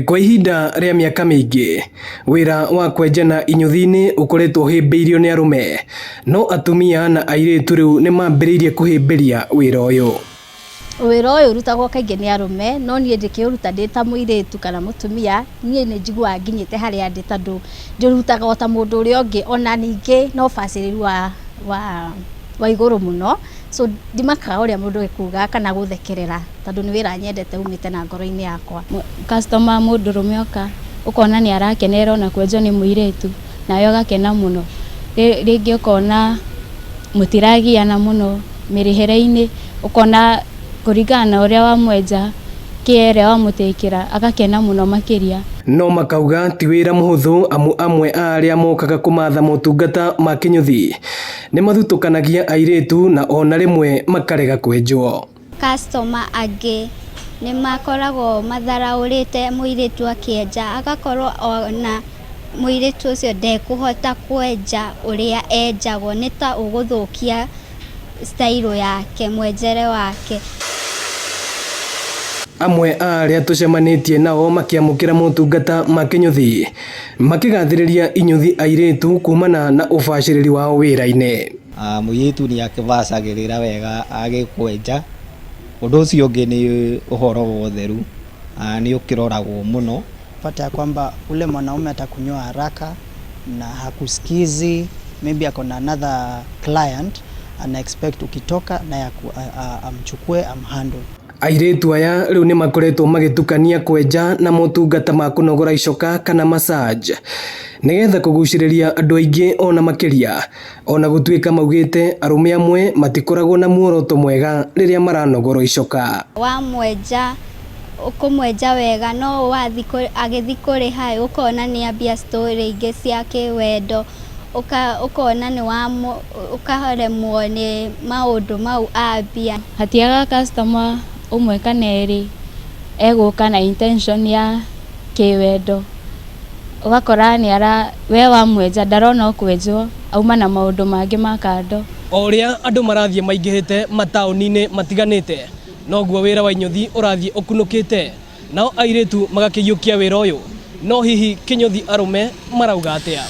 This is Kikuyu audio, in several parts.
Kwa ihinda rĩa mĩaka mĩingĩ, wĩra wa kwenjana inyũthi-inĩ ũkoretwo ũhĩmbĩirio nĩ arũme, no atumia na airĩtu rĩu nĩ mambĩrĩirie kũhĩmbĩria wĩra ũyũ. Wĩra ũyũ ũrutagwo kaingĩ nĩ arũme, no niĩ ndĩkĩũruta ndĩ ta mũirĩtu kana mũtumia, niĩ nĩ njiguaga nginyĩte harĩa ndĩ tondũ ndĩũrutaga o ta mũndũ ũrĩa ũngĩ, ona ningĩ na ũbacĩrĩru wa igũrũ mũno, so ndimakaga ũrĩa mũndũ ekuga kana gũthekerera tondũ nĩ wĩra nyendete umĩte na ngoro-inĩ yakwa. Customer mũndũrũme oka ũkona nĩ arakenerera ona kwenjwo nĩ mũirĩtu nawe ũgakena mũno. Rĩngĩ ũkona mũtiragiana mũno mĩrĩhĩre-inĩ, ũkona kũringana na ũrĩa wamwenja kĩere wamũtĩkĩra agakena mũno makĩria. No makauga ti wĩra mũhũthũ amu amwe a arĩa mokaga kũmatha motungata ma kĩnyũthi nĩ mathutũkanagia airĩtu na ona rĩmwe makarega kwenjwo. Customer angĩ nĩ makoragwo matharaũrĩte mũirĩtu akĩenja, agakorwo ona mũirĩtu ũcio ndekũhota kwenja ũrĩa enjagwo, nĩ ta ũgũthũkia style yake, mwenjere wake. Amwe a arĩa tũcemanĩtie nao makĩamũkĩra motungata ma kĩnyũthi makĩgathĩrĩria inyũthi airĩtu kumana na ũbacĩrĩri wao wĩra-inĩ. Mũirĩtu nĩ akĩbacagĩrĩra wega agĩkwenja. Ũndũ ũcio ũngĩ nĩ ũhoro wa ũtheru, nĩ ũkĩroragwo mũno. Pata ya kwamba ule mwanaume atakunyoa haraka na hakusikizi, maybe ako na another client ana expect ukitoka naye amchukue amhandle. Airĩtu aya rĩu nĩ makoretwo magĩtukania kwenja na motungata ma kũnogora icoka kana massage nĩgetha kũgucĩrĩria andũ aingĩ ona makĩria, ona gũtuĩka maugĩte arũme amwe matikoragwo na muoroto mwega rĩrĩa maranogorwo icoka. Wamwenja ũkũmwenja wega, no wathi agĩthi kũrĩha ũkona nĩ ambia story ingĩ cia kĩwendo, ũkona nĩ ũkaremwo nĩ maũndũ mau ambia. Hatiagaga customer ũmwe kana erĩ egũka na intention ya kĩwendo, ũgakora nĩ ara we wamwenja ndarona ũkwenjwo, auma na maũndũ mangĩ ma kando. O ũrĩa andũ marathiĩ maingĩhĩte mataũni-inĩ matiganĩte, noguo wĩra wa inyũthi ũrathiĩ ũkunũkĩte, nao airĩtu magakĩiyũkia wĩra ũyũ. No hihi kĩnyũthi arũme marauga atĩa?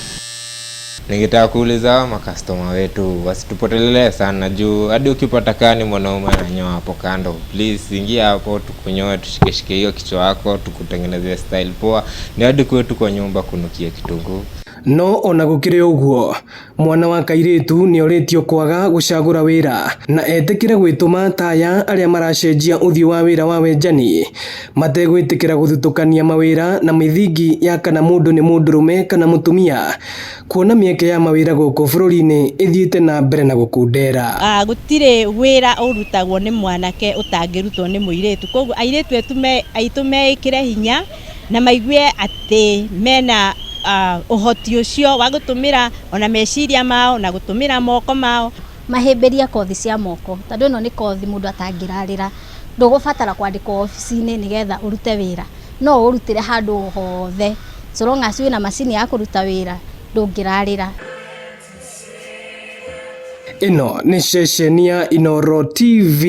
Ningetaka kuuliza hawa makastoma wetu wasitupotelee sana juu hadi ukipata kaa ni mwanaume ananyoa hapo kando, please ingia hapo tukunyoe, tushikeshike hiyo kichwa yako, tukutengenezee style poa, ni hadi kwetu kwa nyumba kunukie kitunguu. No ona gũkĩrĩ ũguo, mwana wa kairĩtu nĩ orĩtio kwaga gũcagũra wĩra na etĩkĩre gwĩtũma taya arĩa maracenjia ũthiũ wa wĩra wa wenjani mategwĩtĩkĩra gũthutũkania mawĩra na mĩthingi ya kana mũndũ nĩ mũndũrũme kana mũtumia, kuona mĩeke ya mawĩra gũkũ bũrũri-inĩ ĩthiĩte na mbere na gũkundera. Gũtirĩ wĩra ũrutagwo nĩ mwanake ũtangĩrutwo nĩ mũirĩtu, koguo airĩtu aitũ meĩkĩre hinya na maigue atĩ mena ũhoti ũcio wa gũtũmĩra ona meciria mao na gũtũmĩra moko mao. Mahĩmbĩrie kothi cia moko tondũ ĩno nĩ kothi mũndũ atangĩrarĩra, ndũgũbatara kwandĩkwo obici-inĩ nĩgetha ũrute wĩra, no ũrutĩre handũ hothe so long as wĩna macini ya kũruta wĩra ndũngĩrarĩra. Ĩno nĩ ceceni ya Inooro TV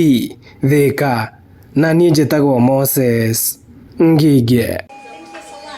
Thika, na niĩ njĩtagwo Moses Ngige.